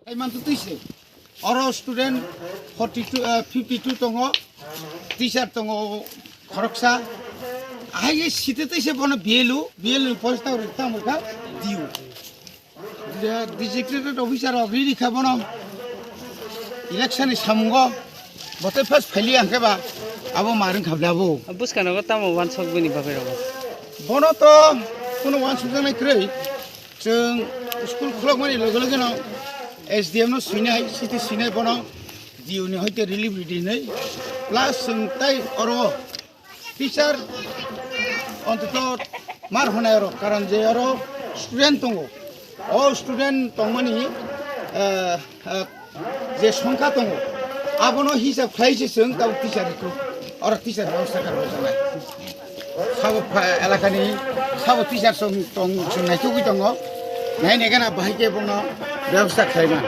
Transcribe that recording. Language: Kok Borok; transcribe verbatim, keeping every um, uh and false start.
Ai man tu twi se. Oro student forty two, eh, fifty two tongo, teacher tongo khoroksa. Ahai ye site twi se bono B L O, B L O ni post ta ri ta murka diu. Dia designated officer rok riri kha bono election ni samungo bote first faili angke ba abo maring khabla bo. Buskano go tamo wansok bini bagwi rogo. Bono to kuno wansok janai kwrwi. Chwng school khulokmani loge loge no S D M no swinai, city swinai bono D O ni hoite relief ridinai. Plus chwng tai oro teacher ontoto mar honai oro, karon je oro student tongo. O student tongmani, eh, eh, je songkha tongo, abono hisab khlai se chwng tabuk teacher rikhu, oro teacher bebosta kha rwjaknai. Sabo pha-, elakani sabo teacher song tong, chwng naitugwi tongo, nainai gana bahai khe bono bebosta khlaima.